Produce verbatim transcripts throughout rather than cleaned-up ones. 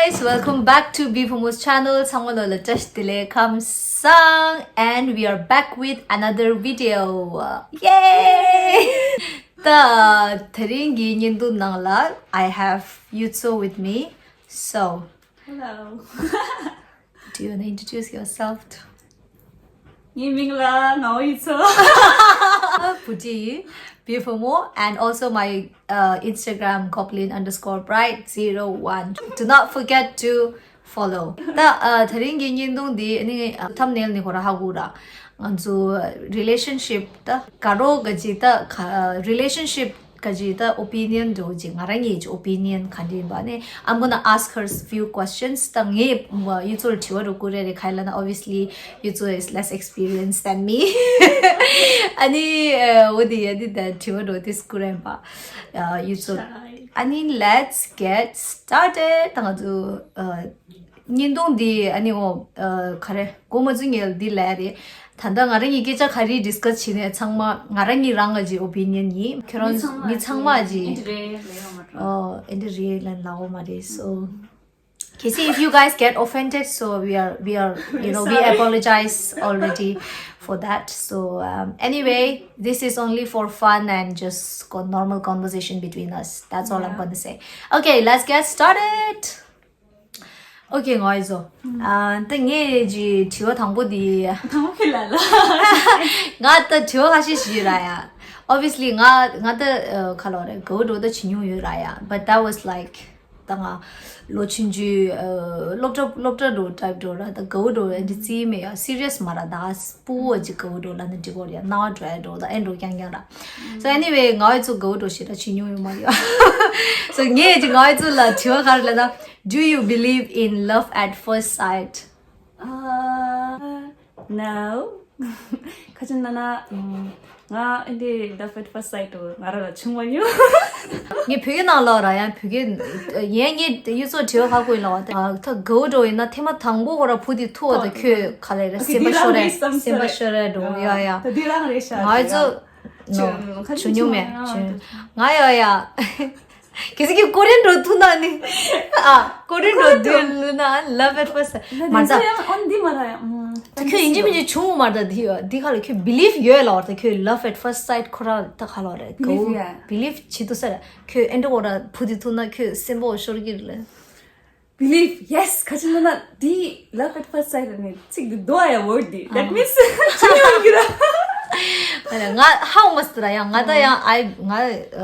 Guys, welcome back to B Promo's channel. ཚང་མ་ལོ་ལ་བཀྲ་ཤིས་བདེ་ལེགས་ཁམས་བཟང་། And we are back with another video. Yay! ད་དེ་རིང་གི་བརྙན་ཐུང་ནང་ལ་I have Yutso with me. So, Hello. Do you want to introduce yourself to? ངའི་མིང་ལ་ངའོ་ཡུ་ཚོ། Puji, B Promo, and also my uh, Instagram goblin underscore bright zero one. Do not forget to follow. ད་དེ་རིང་གི་བརྙན་ཐུང་འདི་ནི་thumbnail ནས་ཁོ་རང་ཧ་གོ་ར། ང་ཚོ་relationship ད་དགའ་རོགས་ག་ཅི་ད་relationship ག་ཅི་ད་opinion འདྲ་བོ་ཅིག་ང་རང་ཉིད་ཀྱི་opinion ག་འདྲ་ཡིན་པ་ནི། I'm gonna ask her few questions. ད་ངས་ཡུ་ཚོར་དྲི་བ་རུ་བསྐུར་རེ་རེ་ག་ཡིན་ལབ་ན། Obviously ཡུ་ཚོ is less experienced than me. ཨ་ནི་འོ་དེ་ཡ་དེ་ད་དྲི་བ་རུ་དེ་བསྐུར་རེ་ཡིན་པ་ཡུ་ཚོ། ཨ་ནི་let's get started. ད་ང་ཚོ་བརྙན་ཐུང་འདི་ཨ་ནི་འོ་ག་རེ་འགོ་མ་བཙུགས་སྔོན་འདི་ལ་རེད། ད་ལྟ་ང་རང་གཉིས་སྐད་ཆ་ག་རེ་discuss བྱེད་ནས་ཚང་མ་ང་རང་གཉིས་རང་ང་གི་opinion ཡིན། ཁྱོད་རང་མི་ཚང་མ་གི་ཨོ་ཨེ་འདྲ་རེད་ལབ་ལབ་འོ་མ་རེད། So གལ་སྲིད་if you guys get offended, so we are we are you know we apologize already for that. So um, anyway, this is only for fun and just co- normal conversation between us. That's all I'm gonna say. Okay, let's get started. Okay, ང་ཡི་ཚོ། ཨ་ད་ངས་ཀྱི་དྲི་བ་དང་པོ་འདི། དང་པོ་ཁྱོད་ལ་ལ། ང་ད་དྲི་བ་ཁ་ཤས་ཤིག་ར་ཡ། Obviously ང་ང་ད་ཁ་ལོ་རེ་དགའ་བོ་འགྲོ་ད་བྱེད་མྱོང་ཡོད་ར་ཡ། But that was like ད་ང་ལོ་ཆུང་ཆུང་སློབ་གྲྭ་སློབ་གྲྭ་འགྲོ་type འགྲོ་ར། ད་དགའ་བོ་འགྲོ་ཡ་འདི་རྩིས་མེད་ཡ། Serious མ་ར། ད་སྤུ་བོ་ཅིག་དགའ་བོ་འགྲོ་ལབ་ན་འགྲིག་གོ་ར་ཡ། ན་བ་འགྲོ་ཡ་འགྲོ་ད་ཨེ་འགྲོ་རྐྱང་རྐྱང་ར། So anyway ང་ཡི་ཚོ་དགའ་བོ་འགྲོ་ཞེ་དྲག་བྱེད་མྱོང་ཡོད་མ་ཡ། So ངས་ཀྱི་ང་ཡི་ཚོ་ལ་དྲི་བ་ག་རེ་ལབ་ན། Do you believe in love at first sight? Uh, no. ཁ་ཅིག་ན་ན་ང་འདི་love at first sight ང་རང་ལ་བྱུང་མ་མྱོང་། ངས་བོད་སྐད་ནང་ལ་ར་ཡང་བོད་སྐད་ཡན་ངས་ཡུ་ཚོ་དྲི་བ་ཁ་ཀོ་ཡིན་ལ་བ། ད་དགའ་བོ་འགྲོ་ཡིན་ན་ཐེངས་མ་དང་པོ་ཁོ་ར་བུ་དེ་ཐུག་བ་ད་ཁྱོད་ག་ལེ་རེད། སེམས་པ་ཤོར་རེད། སེམས་པ་ཤོར་རེད་འགྲོ་ཡ་ཡ། ད་འདི་རང་རེད་ཤག་ང་ཡི་ཚོ་ཁ་ཅིག་བྱུང་མྱོང་མེད། བྱུང་། ང་ཡ་ཡ། གལ་སྲིད་ཀྱི་ཀོ་རིན་འགྲོ་ཐུག་ན་ནི། ཨ་ཀོ་རིན་འགྲོ་དུས་ལུ་ན་love at first sight མ་ཟ། ཨོན་འདི་མ་ར་ཡ། ད་ཁྱོད་ཡིན་གཅིག་མིན་གཅིག་བྱུང་མ་རེད། ད་འདི་འདི་ག་ལ་ཁྱོད་believe ཡོད་ལ་བར། ད་ཁྱོད་love at first sight ཁོ་ར་ད་ག་ལ་རེད། དགའ་བོ་Believe ཡ། believe བྱེད་ཐུབ་ས་རེད། ཁྱོད་ཨེ་འདྲ་བོ་ར་བུ་དེ་ཐུག་ན་ཁྱོད་སེམས་པ་ཤོར་གྱི་རེད། Believe yes ཁ་ཅིག་ན་ན་འདི་love at first sight ནི་ཚིག་འདི་རྡོ་ཡ་word འདི། That means ཅི་ཡོད་གི་ར། ང་ཧ་མ་སི་ར་ཡང་ང་ད་ཡང་ཨའི་ང་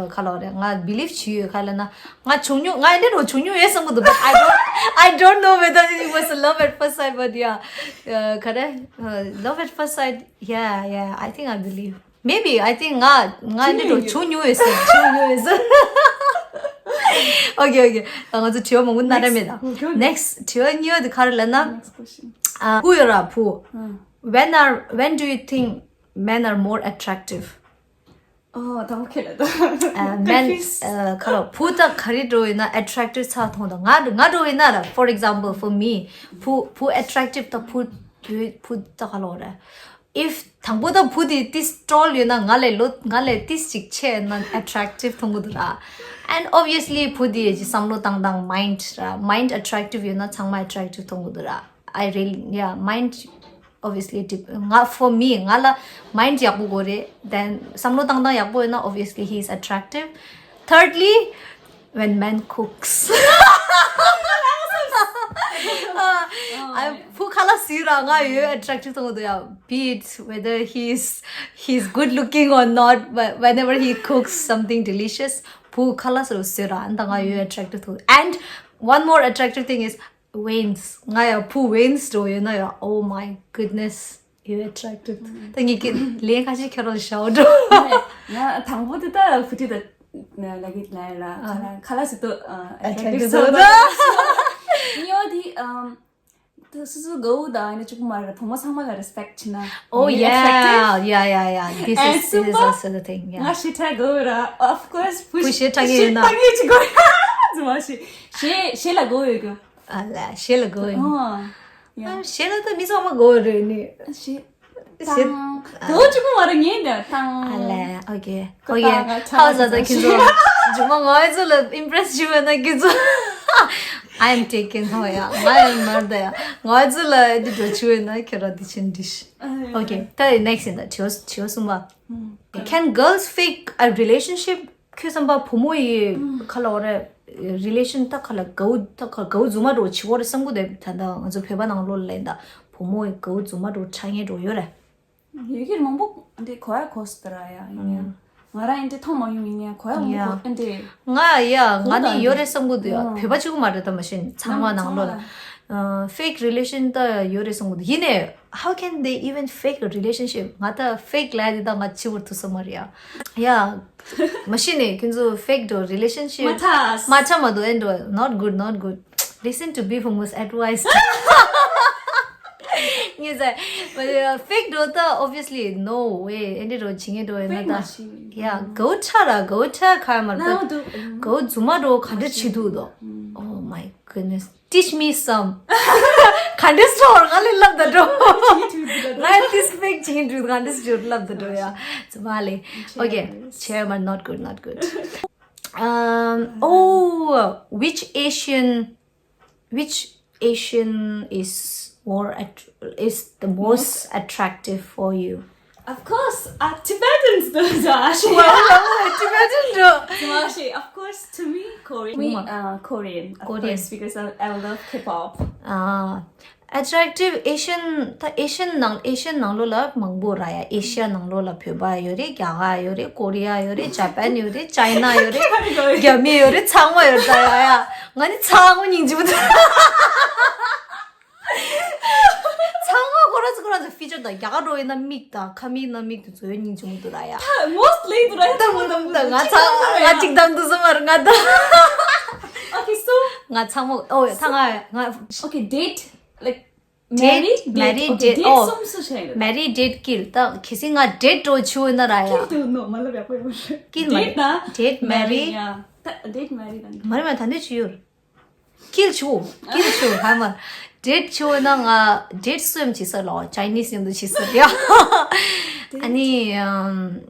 ག་ལ་རེད། ང་believe བྱེད་ཡོད་ག་ལ་ན། ང་བྱུང་མྱོང་ང་འདི་རུ་བྱུང་མྱོང་ཡོད་བསམ་གི་འདུག But I don't I don't know whether it was a love at first sight, but yeah. ག་རེ། Love at first sight. Yeah, yeah, I think I believe. Maybe I think ང་ང་འདི་རུ་བྱུང་མྱོང་ཡོད་བསམ། བྱུང་མྱོང་ཡོད་བསམ། Okay, okay. ང་ཚོ་དྲི་བ་མང་པོ་ན་ར་མེད་ད། Next དྲི་བ་གཉིས་པ་དེ་ག་རེ་ལབ་ན། ཨ་བུ་ཡོད་ར་བུ། When are when do you think men are more attractive? ཨོ་དང་པོ་ཁྱེད་ལ་ད། Men ཁ་ལོ་བུ་ད་ག་རེ་འགྲོ་ཡིན་ན་attractive ཚ་མཐོང་ད། ང་ང་འགྲོ་ཡིན་ན་ར། For example, for me བུ་བུ་attractive ད་བུ་བུ་ད་ག་ལོ་ར། If དང་པོ་ད་བུ་དེ་ཏིས་tall ཡོད་ན་ང་ལས་ལོ་ང་ལས་ཏིས་ཅིག་ཆེ་ན་attractive མཐོང་གི་འདུག་ར། And obviously བུ་དེ་ཡི་བསམ་བློ་བཏང་སྟངས་mind ར། Mind attractive ཡོད་ན་ཚང་མ་attractive མཐོང་གི་འདུག་ར། I really yeah mind obviously dep- ང་for me ང་ལ་mind ཡག་པོ་དགོས་རེད། Then བསམ་བློ་བཏང་སྟངས་ཡག་པོ་ཡོད་ན་obviously he is attractive. Thirdly, when man cooks. ཨ་བུ་ཁ་ལག་བཟོས་ར་ང་ཡོད་attractive མཐོང་གི་འདུག་ཡ། Be it whether he is he is good looking or not, but whenever he cooks something delicious བུ་ཁ་ལག་བཟོས་ར་ཨ་ད་ང་ཡོད་attractive མཐོང་། And one more attractive thing is veins. ང་ཡ་བུ་veins འགྲོ་ཡོད་ན་ཡ། Oh my goodness, you attractive. ད་ངས་ཀྱི་ལན་ཁ་ཤས་ཁྱོད་རང་ལ་ཞའོ་འགྲོ། ང་དང་པོ་དེ་ད་བུ་དེ་ད་ལ་གི་ལ་ལ་ཁ་ལག་ཁ་ལག་སི་ཏོ་attractive attractive སོ་སོ་ད། ཉོ་དེ་ཨམ་ད་སུ་སུ་གོ་ད་ཨ་ནི་གཅིག་པུ་མ་རེད། བུ་མོ་ཚང་མ་ལ་respect བྱེད་ན། Oh yeah, yeah, yeah, yeah. This is this is also the thing. Yeah. ང་ཞེ་དྲག་གོ་ར། Of course བུ་བུ་ཞེ་དྲག་ཡིན་ན། ཞེ་དྲག་ཡིན་གཅིག་གོ་ར། ཙི་མ་ཞེ་ཞེ་ཞེ་ལ་གོ་ཡོད་གོ། ཨ་ལ་ཞེ་ལ་གོ་ཡིན། ཨོ། ཡ། ཞེ་ལ་ད་མི་ཚང་མ་གོ་རེད་ནི། ཞེ། ཞེ། དང་། དོ་གཅིག་པུ་མ་རེད་ངས་ད་དང་། ཨ་ལ་okay okay. How was that? ཁྱེད་ཚོ་ཇུ་མ་ང་ཚོ་ལ་impress བྱེད་པ་ན་ཁྱེད་ཚོ། I am taken. ཧོ་ཡ། ང་ཡང་མར་ད་ཡ། ང་ཚོ་ལ་འདི་འགྲོ་ཆུ་ཡོད་ན་ཁྱོད་ར་འདི་ཆེན་འདྲིས། Okay, ད་next ཡིན་ད་དྲི་བ་དྲི་བ་གསུམ་པ། Can girls fake a relationship? ཁྱོད་བསམ་པ་བུ་མོ་ཡི་ཁ་ལ་འོ་རེ་relation ད་ཁ་ལ་གའུ་ད་ཁ་གའུ་རྫུན་མ་འགྲོ་བྱི་བོ་རེ་བསམ་གི་འདུག་ད་ད་ང་ཚོ་བོད་པ་ནང་ལོགས་ལ་ལན་ད་བུ་མོ་ཡི་གའུ་རྫུན་མ་འགྲོ་ཁྲ་ངེ་འགྲོ་ཡོད་རེད། ཡི་གེ་མང་པོ་འདི་གོ་ཡ་གོ་སི་ཏི་ར་ཡ་ཡིན་ཡ། ང་རང་ཡིན་འདི་མཐོང་མ་མྱོང་ཡིན་ཡ་གོ་ཡ་མང་པོ་གོ་འདི། ང་ཡ་ང་ནི་ཡོད་རེད་བསམ་གི་འདུག་ཡ། བོད་པ་གཅིག་པུ་མ་རེད་ད་མ་གཞི་ཚང་མ་ནང་ལོགས་ལ། fake relation ད་ཡོད་རེད་བསམ་གི་འདུག་ཡིན་ནའི། How can they even fake a relationship? ང་ད་fake ལབ་ཡ་འདི་ད་ང་འཆི་བར་ཐུག་ས་མ་རེད་ཡ། ཡ། མ་གཞི་ནས་ཁྱོད་ཚོ་fake འགྲོ་relationship མ་ཐག་མ་ཐག་མ་འདུག་ཨེ་འགྲོ། Not good, not good. Listen to Bifumo's advice. ངས་ཟེར། fake འགྲོ་ད་obviously no way. ཨེ་འདྲ་འགྲོ་བྱེད་ངེས་འགྲོ་ཡིན་ན་ད། ཡ་གའུ་ཁྲ་ར་གའུ་ཁྲ་ཁ་མར་ད། གའུ་རྫུན་མ་འགྲོ་ག་འདྲ་བྱེད་འདུག་དོ། Oh my goodness. Teach me some. ག་འདྲས་སོར་ང་ལས་ལབ་ད་འགྲོ། ང་ཏིས་ཕེག་ཅིག་འགྲུལ་ག་འདྲས་སྦྱོར་ལབ་ད་འགྲོ་ཡ། ཙི་མ་ལེ། Okay. Chairman, not good, not good. Um, oh, which Asian, which Asian is more att- is the most attractive for you? Of course, uh, Tibetans, those are. Tibetan འགྲོ། Of course, to me, Korean. Me, uh, Korean, of course, because I, I love K-pop. Ah, attractive Asian, ད་Asian ནང་Asian ནང་ལོགས་ལ་མང་པོ་ར་ཡ། Asia ནང་ལོགས་ལ་བོད་པ་ཡོད་རེད། རྒྱ་གར་ཡོད་རེད། ཀོ་རི་ཡ་ཡོད་རེད། Japan ཡོད་རེད། China ཡོད་རེད། རྒྱ་མི་ཡོད་རེད། ཚང་མ་ཡོད་རེད་ད་ཡ་ཡ། ང་ནི་ཚང་མ་སྙིང་རྗེ་པོ་འདུག་ཚང་མ་ཁོ་རང་ཚོ་ཁོ་རང་ཚོ་ཕི་ཅར་དང་རྒྱ་གར་འགྲོ་ཡིན་ན་མིག་དང་ཁ་མིག་ནང་མིག་དེ་ཚོ་ཡོད་སྙིང་རྗེ་མོ་འདུག་ར་ཡ། Mostly འདུག་ར་ཡ། ད་ད་ང་ཚང་ང་གཅིག་དང་འདུག་སོང་མ་རེད་ང་ད། Okay, so ང་ཚང་མ་ཨོ་ད་ང་ང་okay, date, like, date, marry, date, marry, okay, date, date oh, གསུམ་སུ་བྱས་ཡོད། Marry, date, kill. ད་གལ་སྲིད་ང་date འགྲོ་ཆུ་ཡོད་ན་ར་ཡ། Kill དུ་ནོ་མ་ལབ་ཡག་པོ་ཡོད་མ་རེད། Kill མ་རེད། Date ན་date, marry, marry ཡ། ད་date, marry ད་མ་རེད་མ་ད་འདི་ཆུ་ཡོད། Kill ཆུ། Kill ཆུ་ཧ་མ། Date ཆུ་ན་ང་date སུ་ཡམ་བྱེད་ས་ལོ། Chinese ཡམ་དུ་བྱེད་ས་ཡ། ཨ་ནི་ཨམ་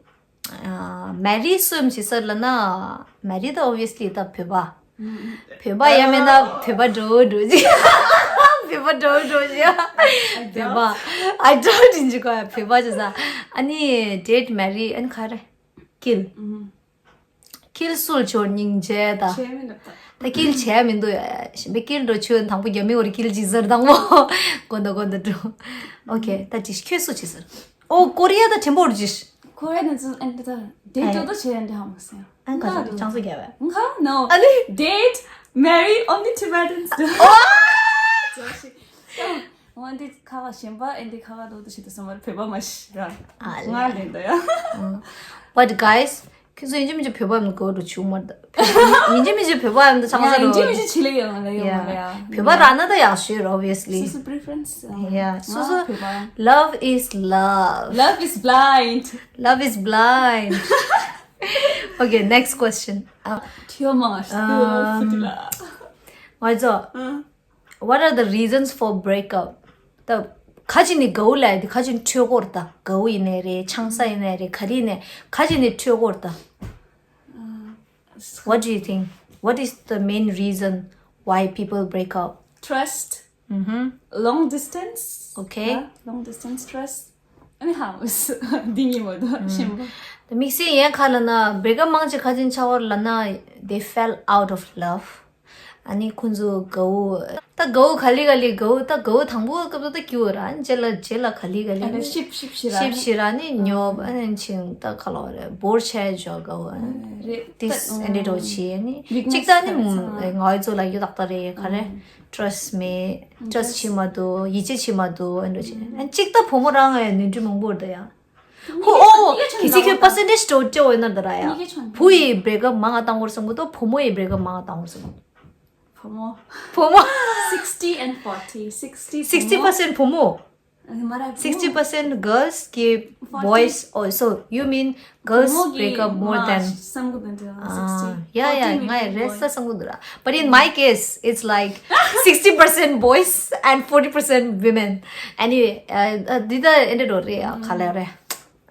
ཨ་marry སུ་ཡམ་བྱེད་ས་ལ་ན། Marry ད་obviously ད་བོད་པ། བོད་པ་ཡ་མེད་ན་བོད་པ་འགྲོ་འགྲོ་ཅིག་བོད་པ་འགྲོ་འགྲོ་ཅིག་བོད་པ། I doubt ཡིན་ཅིག་གོ་ཡ་བོད་པ་ཅིག་ས། ཨ་ནི་date, marry ཨ་ནི་ག་རེ། Kill. Kill སུ་ལ་ཆོར་སྙིང་རྗེ་ད། བྱས་མི་འདུག་ད། ད་kill བྱས་མི་འདུག་ཡ། ཞིམ་པའི་kill འགྲོ་ཆུ་དང་པོ་རྒྱ་མི་འོར་kill ཅི་ཟེར་དང་མོ། གོ་འདུག་གོ་འདུག་འགྲོ། Okay, ད་ཅི་ཁྱོད་སུ་ཅི་ཟེར། ཨོ་ཀོ་རི་ཡ་ད་ཆེན་པོ་རུ་ཅི། ཀོ་རི་ཡ་ནི་ཙི་ཨན་ད་date དོ་དོ་བྱས་ཡ་འདི་ཧ་མ་སེ། ཨན་ག་ཅི་ཅང་སུ་རྒྱ་བས། ཁ་no. ཨ་ནི་date, marry only Tibetans do. ཨོ། ཙོ་ཤི། ཨོ་འདི་ཁ་བ་ཞིམ་པ་ཨན་འདི་ཁ་བ་དོ་དོ་ཤི་དོ་སོ་མར་བོད་པ་མ་ཤི་ར། ཨ་ལེ། ང་ལེན་དོ་ཡ། But guys, ཁྱོད་ཚོ་ཡིན་གཅིག་མིན་གཅིག་བོད་པ་ཡིན་གོ་འགྲོ་ཆུ་མར་ད། ཡིན་གཅིག་མིན་གཅིག་བོད་པ་ཡིན་ད་ཆང་ས་རོ། ཡིན་གཅིག་མིན་གཅིག་ཆི་ལེ་ཡོང་ལེ་ཡོང་ལེ་ཡ། བོད་པ་ར་ན་ད་ཡག་ཤོས་རོ་obviously. སོ་སོ་preference. Yeah, སོ་སོ་བོད་པ། Love is love. Love is blind. Love is blind. Okay, next question. Uh, ཐིའོ་མ་ང་ཤི་ཐིའོ་ཕུ་ཏི་ལ། ང་ཚོ། What are the reasons for breakup? ད་ཁ་ཅིག་ནི་གའུ་ལ་དེ་ཁ་ཅིག་ནི་འཕྲོད་སྐོར་ད་གའུ་ཡིན་ནའི་རེད། ཆང་ས་ཡིན་ནའི་རེད། ག་རེ་ཡིན་ནའི་ཁ་ཅིག་ནི་འཕྲོད་སྐོར་ད། What do you think? What is the main reason why people break up? Trust. Mm-hmm. Long distance. Okay. Yeah, long distance trust. Anyhow, འདི་ཉིད་མོ་དོ་ཤིམ་པོ། དམིགས་བསལ་ཡན་ཁ་ལ་ན་breakup མང་ཆེ་ཁ་ཅིག་ཆ་བར་ལ་ན་they fell out of love. ཨ་ནི་ཁོང་ཚོ་དགའ་བོ། ད་དགའ་བོ་ག་ལེ་ག་ལེ་དགའ་བོ་ད་དགའ་བོ་དང་པོ་སྐབས་དུ་ད་སྐྱིད་བོ་ར་རྗེས་ལ་རྗེས་ལ་ག་ལེ་ག་ལེ། ཨ་ནི་ཤིབ་ཤིབ་ཤི་ར་ཤིབ་ཤི་ར་ནི་ཉོབ་ཨ་ནི་ཆིང་ད་ག་ལོ་རེ་བོར་ཆེ་ཇོ་དགའ་བོ། རེད། ཏིས་ཨ་ནི་རོ་ཆི་ཨ་ནི་གཅིག་ད་ནི་ང་ཨོའི་ཚོ་ལ་ཡོད་ད་རེད་ག་རེ། Trust me. Trust བྱེད་མ་འདུག་ཡིད་ཆེས་བྱེད་མ་འདུག་ཨ་ནི་རོ་ཆི་ཨ་ནི་གཅིག་ད་བུ་མོ་རང་ཨ་ནི་འདྲི་མང་པོ་རེད་ད་ཡ། ཧོ་ཨོ། གལ་སྲིད་ཁྱོད་percentage སྤྲོད་སྤྲོད་འོས་ན་འདི་ར་ཡ། བུ་ཡི་breakup མང་ང་བཏང་བར་སོང་གི་འདུག་བུ་མོ་ཡི་breakup མང་ང་བཏང་བར་སོང་། བུ་མོ། བུ་མོ། Sixty and forty. Sixty བུ་མོ། Sixty percent བུ་མོ། མ་ར་བུ་མོ། Sixty percent girls གི་boys. Oh, so you mean girls break up more than བསམ་གི་འདུག sixty. Yeah, yeah, ང་ཡི་རེད་ས་བསམ་གི་འདུག་ར། But in my case, it's like sixty percent boys and forty percent women. Anyway, འདི་ད་ཨེ་འདྲ་རེད་ཡ་ག་ལེ་རེད།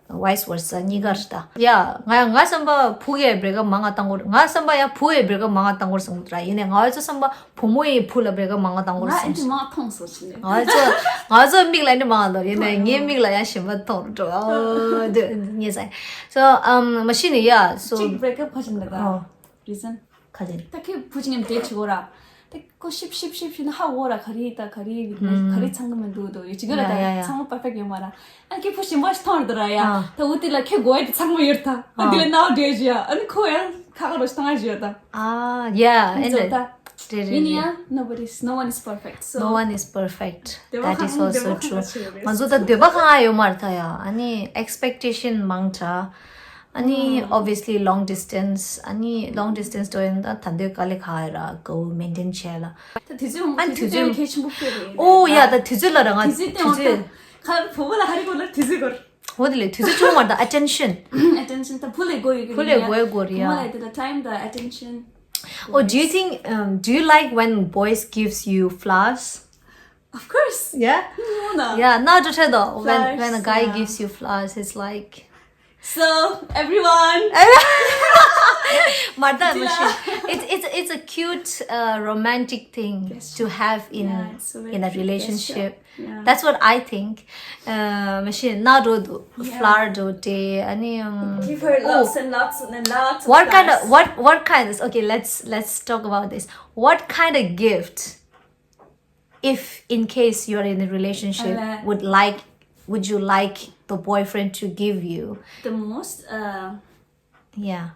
vice versa གཉིས་ཀ་རེད་ད། ཡ། ང་ང་བསམ་པ་བུ་གས་བྲེ་ཀ་མང་ང་བཏང་དགོས་རེད། ང་བསམ་པ་ཡ་བུ་གས་བྲེ་ཀ་མང་ང་བཏང་དགོས་རེད་བསམ་གི་འདུག་ར། ཡིན་ནའི་ང་ཚོ་བསམ་པ་བུ་མོ་ཡིས་བུ་ལ་བྲེ་ཀ་མང་ང་བཏང་དགོས་རེད་བསམ་གི་འདུག་མང་མཐོང་སོང་ཞིག་ནས། ང་ཚོ་ང་ཚོ་མིག་ལ་ནི་མང་ལོ། ཡིན་ནའི་ངའི་མིག་ལ་ཡ་ཞིམ་པ་མཐོང་འགྲོ། ཨོ་དེ་ངས་ཟ། So um མ་གཞི་ནས་ཡ། So གཅིག་break up ག་ཞིག་འདུག་ག་ཨོ། Reason ག་རེ། ད་ཁྱོད་བུ་གཅིག་མཉམ་date བྱེད་དགོས་ར། ད་ཁོ་ཤིབ་ཤིབ་ཤིབ་ཤིབ་ན་ཧ་གོ་ར། ག་རེ་ད་ག་རེ་ག་རེ་ཚང་གི་མི་འདུག་དོ། ཡོད་ཅིག་ག་ལ་ཡ་ཡ་ད་ཡ། ཚང་མ་perfect ཡོད་མ་ར། ཨ་ཁྱོད་བུ་གཞན་པ་ཞིག་མཐོང་ར་འདུག་ར་ཡ། ཨ། ད་འོ་དེ་ལ་ཁྱོད་དགོས་ཡ་དེ་ཚང་མ་ཡོད་ད། ཨ་ཨ། དེ་ལ་now date བྱེད་ཡ། ཨ་ནི་ཁོ་ཡང་ཁ་ཁ་རོ་ཞིག་མཐོང་ཡ་བྱེད་ཡ་ད། ཨ་ཡ། ཨེ་འདྲ་ད། རེད་རེད་ཡིན་རེད། ཡ། Nobody's, no one is perfect, so no one is perfect. འདོད་པ་That is ཁེངས་also འདོད་པ true. ཁེངས་པ་ཆེ་རེད། ང་ཚོ་ད་འདོད་པ་ཁེངས་ཡོད་མ་རེད་ད་ཡ། ཨ་ནི་expectation མང་དྲགས། ཨ་ནི་ཨ། Obviously long distance. ཨ་ནི་long distance འགྲོ་ཡོང་ད་ད་འདོད་དཀའ་ལས་ཁག་ཡོད་ར། དགའ་བོ་maintain བྱས་ལ། ད་དུས་ཚོད་དུས་ཚོད་དེ་གལ་ཆེན་པོ་ཁྱོད་རེད། ཨོ་ཡ། ད་དུས་ཚོད་ལ་ར་ང་དུས་ཚོད་དེ་དུས་ཚོད། ཁ་བུ་མོ་ལ་ཧ་རི་གོ་ལ་དུས་ཚོད་གོ། འོ་དེ་ལས་དུས་ཚོད་ཆུང་མ་དང་attention. Attention ད་བུ་ལས་དགོས་ཡོད་གི་བུ་ལས་དགོས་དགོས་རེད་ཡ། བུ་མོ་ལ་དེ་ད་time དང་attention. Oh, do you think, um, do you like when boys gives you flowers? Of course. Yeah? No, no. Yeah, now to tell though, when, when a guy gives you flowers, it's like, so everyone. མ་ད་མ་ཤེས། It's, it's, it's a cute, uh, romantic thing to have in, yeah, it's a very in a cute relationship. Gesture. Yeah. That's what I think. Uh, མ་ཤེས། ན་འགྲོ་འདུག flower འགྲོ་སྤྲད། ཨ་ནི་um, give her lots and lots and lots of flowers. What kind of, what, what kind of, okay, let's, let's talk about this. What kind of gift, if in case you're in a relationship, would like, would you like the boyfriend to give you? The most, uh, yeah.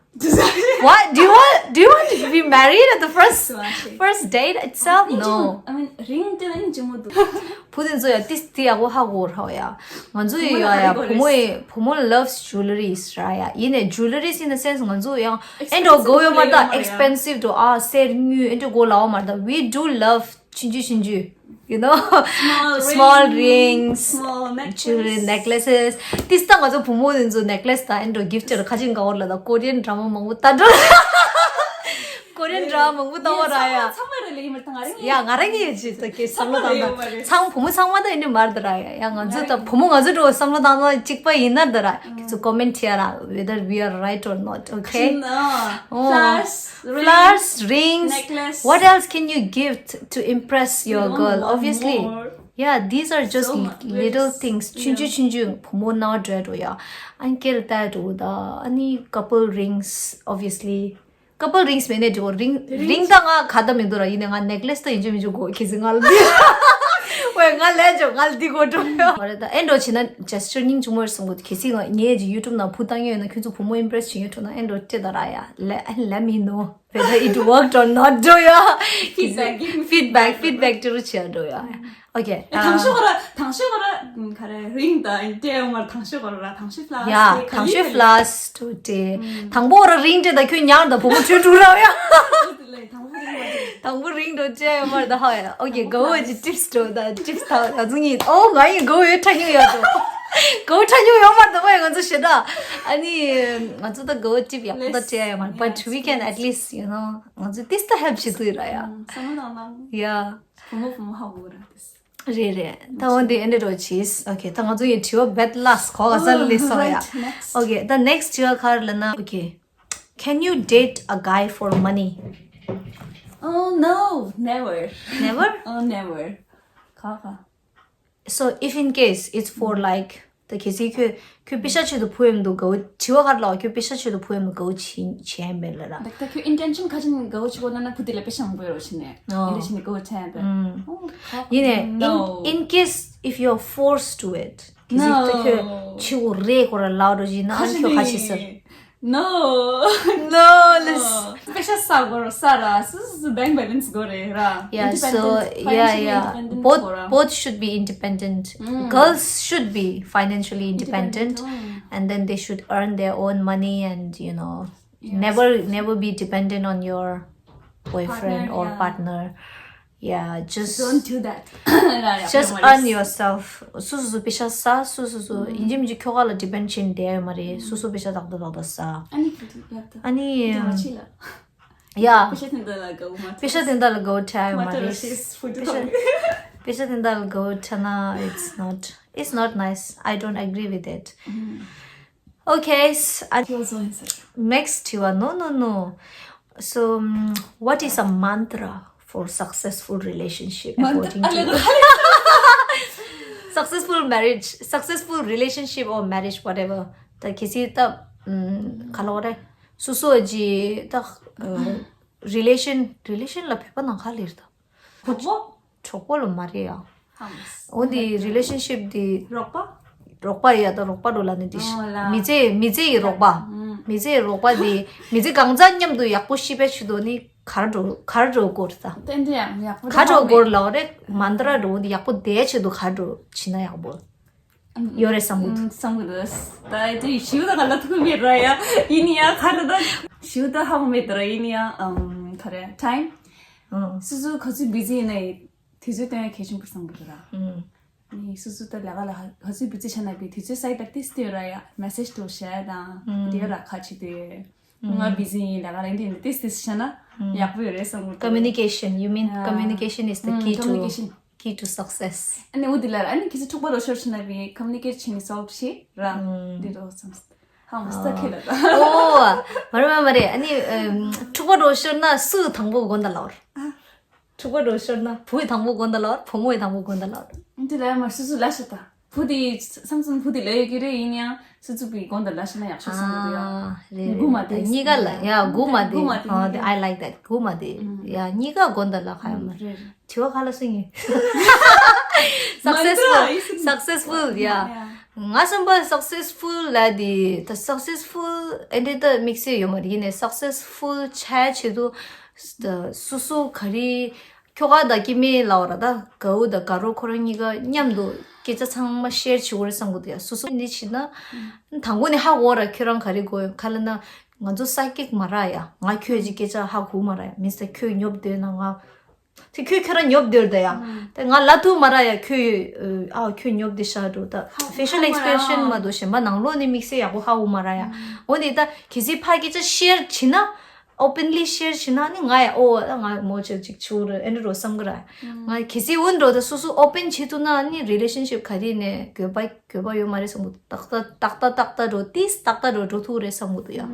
What? Do you want, do you want to be married at the first, first date itself? No. I mean, ring དེ་ནི་ཅི་མོ་འདུག་བུ་དེ་ཚོ་ཡ་ཏིས་ཏི་ཡ་གོ་ཧ་གོ་ར་ཡ། ང་ཚོ་ཡི་ཡ་ཡ་བུ་མོ་ཡི་བུ་མོ་loves jewelries ར་ཡ། ཡིན་ནའི་jewelries in the sense ང་ཚོ་ཡང་ཨེ་འགྲོ་དགོས་ཡོད་མ་ད། Expensive དོ་ཨ་གསེར་དངུལ་ཨེ་འགྲོ་དགོས་ལའོ་མ་ད། We do love ཆུང་ཆུང་ཆུང་ཆུང་། You know, small rings, small jewelry, necklaces. ཏིས་ད་ང་ཚོ་བུ་མོ་དེ་ཚོ་necklace ད་ཨེ་འགྲོ་gift ར་ཁ་ཅིག་ག་བོར་ལ་ད་Korean drama མང་པོ་ད་འགྲོ། Korean drama མང་པོ་ད་བོར་ར་ཡ། ཚང་མ་རེད་ལེ་ཡིན་མ་ད་ང་རང་ཡ་ང་རང་གི་ཡོད་ཅི་ད་ཀྱི་བསམ་བློ་བཏང་ད་ཚང་བུ་མོ་ཚང་མ་ད་ཨེ་འགྲོ་མར་ད་ར་ཡ། ཡ་ང་ཚོ་ད་བུ་མོ་ང་ཚོ་འགྲོ་བསམ་བློ་བཏང་ད་གཅིག་པ་ཡིན་ན་ད་ར་ཁྱེད་ཚོ་comment བྱས་ར། Whether we are right or not, okay? Flowers, rings, what else can you give to impress your girl? Obviously. Yeah, these are just little things. ཆུང་ཆུང་ཆུང་ཆུང་བུ་མོ་ནང་འགྲོ་འགྲོ་ཡ། ཨན་ཀེལ་ད་འགྲོ་ད། ཨ་ནི་couple rings, obviously. Couple rings མེད་ནས་འགྲོ། ring, ring ད་ང་ག་ད་མི་འདུག་ར། ཡིན་ནའི་ང་necklace ད་ཡིན་ཆོག་མིན་ཆོག་གོ་ཁྱེད་ཚོ་ང་ལ་འདི། ཝེ་ང་ལས་ཆོག་ང་ལ་འདི་གོ་འགྲོ་ཡ། ཨོ་རེད་ད། ཨེ་འགྲོ་བྱེད་ན་gesture སྙིང་རྗེ་མོ་རེད་བསམ་གོ། གལ་སྲིད་ང་ངས་ཀྱི་YouTube ནང་བུ་བཏང་ཡོད་ན་ཁྱོད་ཚོ་བུ་མོ་impress བྱེད་ཡོད་འགྲོ་ན་ཨེ་འགྲོ་སྤྲད་ད་ར་ཡ། Let, let me know whether it worked or not འགྲོ་ཡ། Feedback, give me feedback, feedback སྤྲད་རོགས་བྱེད་འགྲོ་ཡ། Okay. དང་ཤོས་གོ་ར་དང་ཤོས་གོ་ར་ག་རེ་ring ད་ཨེ་འདྲ་ཡོད་མ་ར། དང་ཤོས་གོ་ར་དང་ཤོས་flowers ཡ། དང་ཤོས་flowers འགྲོ་སྤྲད། དང་པོ་གོ་ར་ring སྤྲད་ད་ཁྱོད་ཉར་ད་བུ་མོ་ཁྱོད་འགྲོ་ར་ཡ། དང་པོ་ring འགྲོ་སྤྲད་ཡོད་མ་ར་ད་ཧ་ཡ། Okay, དགའ་བོ་ཅི་tips འགྲོ་ད། Tips ད་ང་ཚོ་གཉིས། ཨོ་ང་ཡིན་དགའ་བོ་ཡོད་ཁྲ་ཉུང་ཡོད་འགྲོ། དགའ་བོ་ཁྲ་ཉུང་ཡོད་མ་ར་ད་ཧ་ཡ། ང་ཚོ་ཤེས་ད། ཨ་ནི་ང་ཚོ་ད་དགའ་བོ་tip ཡག་པོ་ད་སྤྲད་ཡོད་མ་ར། But we can at least, you know, ང་ཚོ་ཏིས་ད་help བྱེད་ཐུབ་ཡོད་ར་ཡ། བསམ་བློ་བཏང་ན། Yeah. བུ་མོ་བུ་མོ་ཧ་གོ་ར་ཏིས། རེད་རེད། ད་འོན་ཏེ་ཨེ་འདྲ་འགྲོ་ཆིས། Okay, ད་ང་ཚོ་ཡི་དྲི་བ་བེད་ལ་སི་གོ་ག་ས་ལ་སོང་ཡ། Right, next. Okay, the next དྲི་བ་ག་རེ་ལབ་ན། Okay, can you date a guy for money? Oh no, never. Never? Oh, never. ག་ག So if in case it's for like, ད་གལ་སྲིད་ཁྱོད་ཁྱོད་པེ་ཤ་ཆེད་དུ་བུ་ཡོང་དུ་དགའ་བོ་བྱེད་པ་ག་རེ་ལབ། ཁྱོད་པེ་ཤ་ཆེད་དུ་བུ་ཡོང་དུ་དགའ་བོ་བྱེད་བྱེད་ཡ་མེད་ལ་ར། ད་ད་ཁྱོད་intention ག་ཅིག་ནས་དགའ་བོ་བྱེད་དགོས་ན་ན་བུ་དེ་ལ་པེ་ཤ་མང་པོ་ཡོད་རོགས་བྱེད་ནས། ཨོ། ཨེ་འདྲ་བྱེད་ནས་དགའ་བོ་བྱེད་ཡ་མེད། ཨོ། ཡིན་ནས། No. In, in case if you're forced to it. གལ་སྲིད་ད་ཁྱོད་No. ཆེ་བོ་རེད་གོ་ར་ལབ་རོགས་བྱེད་ན་ཨ་ཁྱོད་ག་ཅི་ཟེར། No. No, let's པེ་ཤ་ས་གོ་ར་ས་ར་སུ་སུ་bank balance གོ་རེད་ར། Yeah, so, independent, yeah, financially yeah. Independent Both, གོ་ར། Both should be independent. Mm. Girls should be financially independent, independent, mm. And then they should earn their own money and, you know, yes. Never, never be dependent on your boyfriend partner, or yeah. Partner. Yeah, just don't do that. ར་ཡ། Just earn yourself. སུ་སུ་སུ་པེ་ཤ་ས། སུ་སུ་སུ། ཡིན་གཅིག་མིན་གཅིག་ཁྱོ་ག་ལ་depend བྱེད་བསྡད་ཡོད་མ་རེད། སུ་སུ་པེ་ཤ་ཏག་ཏག་ཏག་ཏག་ས། ཨ་ནི་ཨ་ནི་ཡ་ད་ང་ཅི་ལ། Yeah. པེ་ཤ་དེ་འདྲ་ལ་དགའ་བོ་མ་ཐོབ། པེ་ཤ་དེ་འདྲ་ལ་དགའ་བོ་འཕྲད་ཡོད་མ་རེད། མ་ཐོབ་རེད། པེ་ཤ་པེ་ཤ་དེ་འདྲ་ལ་དགའ་བོ་འཕྲད་ན་it's not, it's not nice. I don't agree with it. Mm. Okay, s- I- He was so inside. Next, you are no, no, no. So, um, what is a mantra for successful relationship according to you? Successful marriage, successful relationship or marriage, whatever. ད་གལ་སྲིད་ད་ཨམ་ག་ལ་བ་རེད། སོ་སོ་གི་ད་ཨ་relation relation ལ་བོད་པ་ནང་ག་ལེར་ད། གྲོགས་པོ། གྲོགས་པོ་ལ་མ་རེད་ཡ། ཧམ། འོ་འདི་relationship འདི་རོགས་པ། རོགས་པ་ཡ། ད་རོགས་པ་རོ་ལ་ནི་འདི་ཨོ་ལ། མི་ཚེ་མི་ཚེ་ཡི་རོགས་པ། ཨུམ། མི་ཚེ་ཡི་རོགས་པ་འདི་མི་ཚེ་གང་ཚང་མཉམ་དུ་ཡག་པོ་ཤི་བའི་ཆེད་དུ་ནི་གར་འགྲོ་གར་འགྲོ་དགོས་རེད་ད། ཏན་ཏན་ཡག་པོ་གར་འགྲོ་དགོས་ལ་རེད། མན་ཏྲ་འགྲོ་འདི་ཡག་པོ་བསྡད་ཆེད་དུ་གར་འགྲོ་བྱེད་ན་ཡག་པོ་ཡོད་རེད་བསམ་གི་འདུག་བསམ་གི་འདུག་ད་དེ་ཞིའུ་ད་ག་ལ་ཐུག་མེད་ར་ཡ། ཡིན་ཡ་ག་རེ་ད། ཞིའུ་ད་ཧ་གོ་མེད་ར། ཡིན་ཡ་ཨམ་ག་རེ་time། ཨང་། སོ་སོ་ག་ཚོད་busy ཡིན་ནའི་དུས་ཚོད་སྟོན་ཡ་གལ་ཆེན་པོ་བསམ་གི་འདུག་ར། ཨང་། ནི་སོ་སོ་ད་ལས་ཀ་ལ་ག་ཚོད་busy ཆགས་ན་བི་དུས་ཚོད་སའི་ད་ཏིས་སྟོན་ར་ཡ། message འགྲོ་བཤད་དང་དེ་ར་ཁ་ཆེ་དེ། ང་busy ཡིན་ལ་ང་རང་དེ་འདི་ཏིས་ཏིས་བྱས་ན་ཡག་པོ་ཡོད་རེད་བསམ་གི་འདུག Communication. You mean communication is the key to, communication, key to success. ཨ་ནི་འོ་དེ་ལ་ཨ་ནི་ཁྱེད་ཚོ་འཁྲུག་པ་རོ་ཤོར་ཕྱིན་ན་བི་communicate བྱས་ནས་solve བྱེད་ར་འདི་རོ་བསམ། ཧང་སྟ་ཁེ་ལ་ད། ཨོ། མ་རེད་མ་རེད། ཨ་ནི་ཨམ་འཁྲུག་པ་རོ་ཤོར་ན་སུ་དང་པོ་དགོན་ད་ལོར། འཁྲུག་པ་རོ་ཤོར་ན་བུ་ཡི་དང་པོ་དགོན་ད་ལོར། བུ་མོ་ཡི་དང་པོ་དགོན་ད་ལོར། འདི་ལ་ཡ་མ་སུ་སུ་ལ་ཤ་ད། བུ་དེ་སམ་སུམ་བུ་དེ་ལོས་ཀྱི་རེད། ཡིན་ཡང་སུ་ཚུགས་པའི་དགོན་དང་ལ་ཤ་ན་ཡག་ཤོས་སོང་གི་འདུག་ཡ། ཨ་རེད་རེད། གུ་མ་དེ་གཉིས་ཀ་ལ་ཡ་གུ་མ་དེ་གུ་མ་དེ་ཨ་གཉིས་དེ་ཀ་I like that. གུ་མ་དེ་ཡ་གཉིས་ཀ་དགོན་དང་ལ་ཁ་ཡ་མ་རེད། དྲི་བ་ག་ལ་སུ་ཡིན། Successful, successful ཡ། ང་བསམ་པ་successful ལ་དེ་ད་successful ཨེ་འདྲེ་ད་དམིགས་བསལ་ཡོད་མ་རེད། ཡིན་ནའི་successful ཆགས་ཆེད་དུ་སུ་སུ་ག་རེ། ཁྱོ་ག་དང་སྐྱེ་དམན་ལབ་ར་ད་དགའ་བོ་དང་དགའ་རོགས་ཁོ་རང་གཉིས་ཀ་མཉམ་དུ་སྐད་ཆ་ཚང་མ་share བྱེད་དགོས་རེད་བསམ་གི་འདུག་ཡ། སོ་སོ་འདི་བྱེད་ན་དང་པོ་ནས་ཧ་གོ་ར། ཁྱོད་རང་ག་རེ་དགོས་ཡོད་ག་ལ་ན། ང་ཚོ་psychic མ་ར་ཡ། ང་ཁྱོད་ཀྱི་སྐད་ཆ་ཧ་གོ་མ་ར་ཡ། མིན་ད་ཁྱོད་ཉོབ་སྡོད་ན་ང་དེ་ཁྱོད་ཁྱོད་རང་ཉོབ་སྡོད་ད་ཡ། དེ་ང་ལ་ཐུག་མ་ར་ཡ། ཁྱོད་ཨ་ཁྱོད་ཉོབ་སྡོད་ཤག་འགྲོ་ད། facial expression མ་གཏོགས་གཞན་པ་ནང་ལོགས་ནས་དམིགས་བསལ་ཡག་པོ་ཧ་གོ་མ་ར་ཡ། འོ་ནི་ད་གལ་སྲིད་ཕ་སྐད་ཆ་share བྱེད་ན། openly share བྱས་ན་ནི་ང་ཡ་ཨོ་ད་ང་མོ་ཆེ་ཅིག་ཆུ་རུ་ཨེ་འདྲ་རོ་བསམ་གི་ར། ང་གལ་སྲིད་འོན་འགྲོ་ད་སོ་སོ་open བྱེད་ཐུབ་ན་ནི་relationship ག་རེ་ནས་དགོས་པ་དགོས་པ་ཡོད་མ་རེད་བསམ་གི། ཏག་ཏག་ཏག་ཏག་ཏག་ཏག་འགྲོ་ཏིས་ཏག་ཏག་འགྲོ་འགྲོ་ཐུབ་རེད་བསམ་གི་འདུག་ཡ།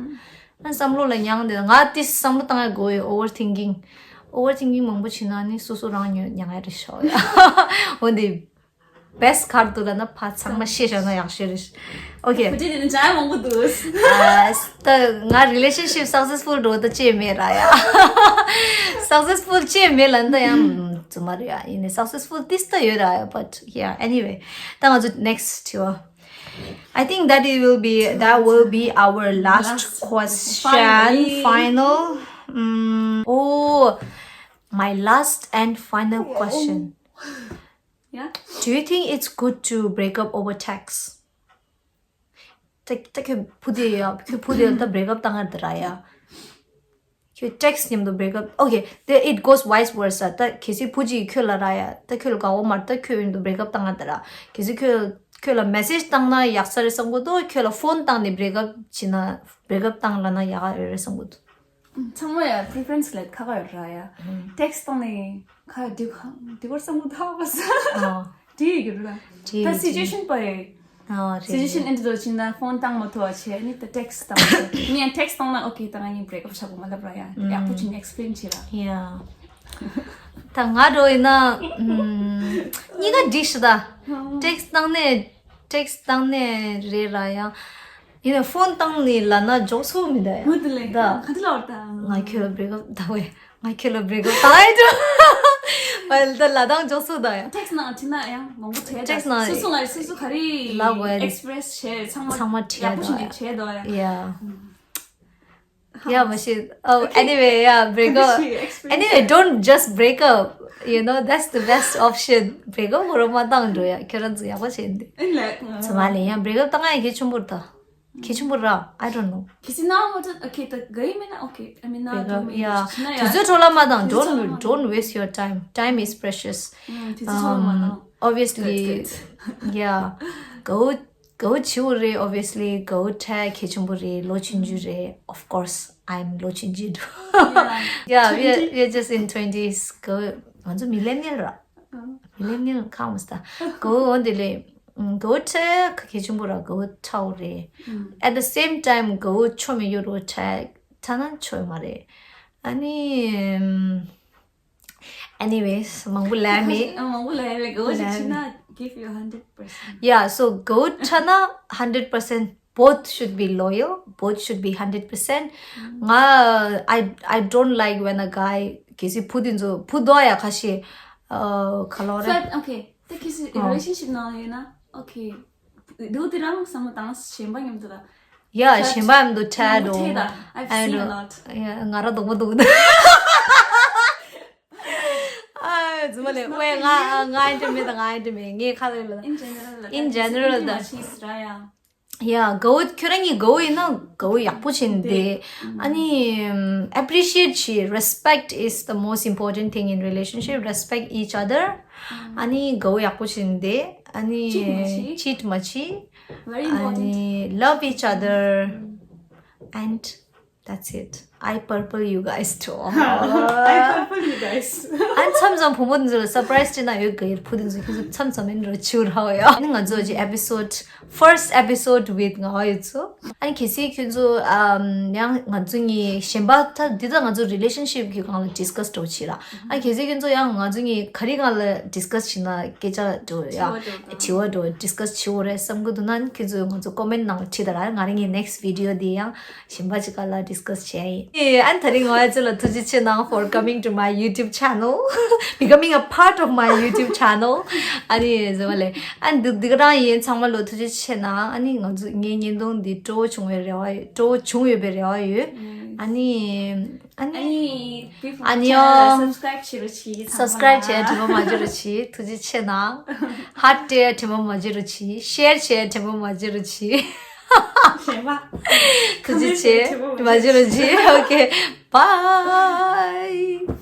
ང་བསམ་བློ་ལ་མྱངས་དེ་ང་ཏིས་བསམ་བློ་བཏང་ཡ་དགོས་ཡོད། overthinking overthinking མང་པོ་བྱེད་ན་ནི་སོ་སོ་རང་ཉོ་མྱངས་ཡ་རེད་ཤོག་ཡ། འོན་ཏེ། best ག་རེ་འདུག་ལབ་ན་ཕར་ཚང་མ་ཤེས་བཞག་ན་ཡག་ཤོས་རེད། Okay. བུ་ཁྲིད་དེ་ནི་འཇའ་མང་པོ་འདུག་ཨ་ད་ང་relationship successful འགྲོ་ད་ཅེས་མེད་ར་ཡ། Successful ཅེས་མེད་ལབ་ན་ད་ཡང་རྫུན་མ་རེད་ཡ། ཡིན་ནའི་successful ཏིས་ད་ཡོད་ར་ཡ། But yeah, anyway. ད་ང་ཚོ་next དྲི་བ། I think that it will be, that will be our last question. Final. Mm, oh, my last and final question. Yeah. Do you think it's good to break up over text? ད་ད་ཁྱོད་བུ་དེ་ཡ་ཁྱོད་བུ་དེ་ད་break up བཏང་ཡ་དེ་ར་ཡ། ཁྱོད་text མཉམ་དུ་break up. Okay, then it goes vice versa. ད་གལ་སྲིད་བུ་གཅིག་ཁྱོད་ལ་ར་ཡ། ད་ཁྱོད་ལ་དགའ་བོ་མ་རེད། ད་ཁྱོད་མཉམ་དུ་break up བཏང་ཡ་དེ་ར། གལ་སྲིད་ཁྱོད་ཁྱོད་ལ་message བཏང་ན་ཡག་ས་རེད་བསམ་གི་འདུག་ཁྱོད་ལ་phone བཏང་ནས་break up བྱེད་ན་break up བཏང་ལབ་ན་ཡག་རེད་བསམ་གི་འདུག་ཚང་མ་ཡ་preference ལ་ཁ་ཁ་ཡོད་ར་ཡ། text བཏང་ནས་ཁ་འགྲིག་འགྲིག་པར་བསམ་གི་འདུག་ཧ་གོ་ས། ཨ། འགྲིག་ཡོད་ར། འགྲིག་ད་ཡོད། Situation པ་ཡ། ཨ་རེད། Situation ཨེ་འདྲ་བྱས་ན་phone བཏང་མ་ཐུབ་པ་བྱས་ནི་ད་text བཏང་། ངས་text བཏང་ན་okay ད་ང་ཡིན་break up བྱ་དགོས་མ་ལབ་ར་ཡ། ཡག་པོ་བྱས་ནས་explain བྱེད་ར། ཡ། ད་ང་འདྲ་ཡིན་ན་ཨམ་གཉིས་ཀ་འགྲིག་ཤི་ད། text བཏང་ནས་text བཏང་ནས་རེད་ར་ཡ། ཡིན་ནའི་phone བཏང་ནས་ལབ་ན་འཇོག་ཚུགས་མི་འདུག་ཡ། ངོ་དེ་ལས་ད་ག་དེ་ལབ་ད། ང་ཁྱོད་ལ་break up ད་བས། ང་ཁྱོད་ལ་break up ད་ཨེ་འགྲོ། ཨ་ད་ལབ་སྟངས་འཇོག་ཚུགས་ད་ཡ། text ནང་བྲིས་ན་ཡང་མང་པོ་བྲིས་ད། text ནང་སོ་སོ་ང་སོ་སོ་ག་རེ་ལབ་དགོས་ཡ། express བྱས་ཚང་མ་ཚང་མ་བྲིས་ཡག་པོ་ད་ཞིག་ནས་བྱས་འདུག་ཡ། ཡ། ཡ་མ་ཤེས། Oh, okay. Anyway, yeah, break up. Anyway, don't just break up. You know, that's the best option. break up གོ་རོ་མ་བཏང་འགྲོ་ཡ། ཁྱོད་རང་ཚོ་ཡག་པོ་བྱས་འདི། ཨེ་ལ། ཚོ་མ་ལས་ཡང་break up བཏང་ཡ་གལ་ཆེན་པོ་རེད་ད། གལ་ཆེན་པོ་ར། I don't know. གལ་སྲིད་ན་མ་ཐོན། okay ད་དགའ་ཡི་མེད་ན་okay. I mean ན་break up, yeah. དུས་ཚོད་འཕྲོ་བརླག་མ་བཏང་། don't don't waste your time. Time is precious. དུས་ཚོད་འཕྲོ་བརླག་མ་བཏང་། Obviously. Good, good. Yeah. དགའ་བོ་དགའ་བོ་བྱེད་དགོས་རེད། Obviously དགའ་བོ་འཕྲད་གལ་ཆེན་པོ་རེད། ལོ་ཆུང་ཆུང་རེད། Of course, I'm ལོ་ཆུང་ཆུང་འདུག Yeah, we are, we are just in twenties. དགའ་བོ་ང་ཚོ་millennial ར། millennial ཁག་མ་སྟ། དགའ་བོ་འོ་འདི་ལས། ཨུམ། དགའ་བོ་འཁྲབ་ཡ་གལ་ཆེན་པོ་ར། དགའ་བོ་འཁྲབ་དགོས་རེད། ཨུམ། At the same time དགའ་བོ་ཆོ་མེད་ཡོད་རོ་འཁྲབ་འཁྲབ་ན་ཆོ་ཡོད་མ་རེད། ཨ་ནི་ཨུམ། Anyways མང་པོ་ལབ་མེད། ཨ། མང་པོ་ལབ་མེད། དགའ་བོ་ཞིག་ལབ་ཕྱིན་ན་མེད། Give you hundred percent. Yeah, so དགའ་བོ་འཁྲབ་ན་hundred percent, both should be loyal, both should be hundred percent. ང་I I don't like when a guy གལ་སྲིད་བུ་དེ་ཚོ་བུ་དོ་ཡ་ཁ་ཤས་ཨ་ག་ལོ་རེད། But okay, ད་གལ་སྲིད་ཨ། Relationship ནང་ཡོད་ན་okay, དེ་དེ་རང་བསམ་བློ་བཏང་། གཞན་པ་མཉམ་དུ་ལ། Yeah འཁྲབ། གཞན་པ་མཉམ་དུ་འཁྲབ་འགྲོ། འཁྲབ་ད། I've seen a lot. Yeah ང་ར་རྡོག་པ་རྡོག་ད། ཨ་རྫུན་མ་ལས། ཝེ་ང་ང་ཨེ་འདྲ་མེད། ད་ང་ཨེ་འདྲ་མེད། ངའི་ཁ་ལ་ལ། In general ལ། In general ད། མ་བྱེད་ཟེར་ཡ། Yeah དགའ་བོ་ཁྱོད་རང་གིས་དགའ་བོ་ཡིན་ན་དགའ་བོ་ཡག་པོ་བྱེད་ནས་བསྡད། ཨ་ནི་ཨམ། Appreciate བྱེད། Respect is the most important thing in relationship. Respect each other. ཨ་ནི་དགའ་བོ་ཡག་པོ་བྱེད་ནས་བསྡད། ཨ་ནི་cheat མ་བྱེད། Cheat མ་བྱེད། Very important. ཨ་ནི་love each other. And that's it. I purple you guys too. I purple you guys. ཨ་མཚམས་མཚམས་བུ་མོ་དེ་ཚོ་ལ་surprise སྤྲད་ན་ཡོད་གི། བུ་དེ་ཚོ་ཁྱེད་ཚོ་མཚམས་མཚམས་ཨེ་འདྲ་བྱེད་རོགས་ཡ། ཨ་ནི་ང་ཚོ་ཅིག་episode, first episode with ང་ཡོད་ཚོ། ཨ་ནི་གལ་སྲིད་ཁྱེད་ཚོ་ཨམ། ཡང་ང་ཚོ་གཉིས་གཞན་པ་ད་འདི་ད་ང་ཚོ་relationship གི་སྒང་ལ་discuss འགྲོ་བྱེད་ར། ཨ་གལ་སྲིད་ཁྱེད་ཚོ་ཡང་ང་ཚོ་གཉིས་ག་རེ་སྒང་ལ་discuss བྱེད་ན་སྐད་ཆ་འགྲོ་ཡ། དྲི་བ་འགྲོ་དང་། དྲི་བ་འགྲོ་discuss བྱེད་འོ་རེད་བསམ་གི་འདུག་ན་ཁྱེད་ཚོས་ང་ཚོ་comment ནང་ལ་བྲིས་དང་ར། ང་རང་གི་next video དེ་ཡང་གཞན་པ་ཅིག་སྒང་ལ་discuss བྱེད་ཡ་ཡིན། ཨེ་ཨ་ནི་ད་རིང་ང་ཚོ་ལ་ཐུགས་རྗེ་ཆེ་གནང་for coming to my YouTube channel, becoming a part of my YouTube channel. ཨ་ནི་ཟེར་བ་ལས། ཨ་ནི་འདི་འདི་ག་རང་ཡིན། ཚང་མ་ལོ་ཐུགས་རྗེ་ཆེ་གནང་། ཨ་ནི་ང་ཚོ་ངའི་བརྙན་ཐུང་འདི་སྤྲོ་བོ་བྱུང་བའི་རེ་བ་ཡོད། སྤྲོ་བོ་བྱུང་ཡོད་པའི་རེ་བ་ཡོད། ཨ་ནི་ཨ་ནི། ཨ་ནི། ཨ་ནི། Subscribe བྱེད་རོགས་གྱིས། Subscribe བྱས་དྲི་མ་མ་བརྗེད་རོགས་གྱིས། ཐུགས་རྗེ་ཆེ་གནང་། Heart སྤྲད་དྲི་མ་མ་བརྗེད་རོགས་གྱིས། Share བྱས་དྲི་མ་མ་བརྗེད་རོགས་གྱིས། གཞན་པ། ཐུགས་རྗེ་ཆེ། དྲི་མ་མ་བརྗེད་རོགས་གྱིས། Okay, bye.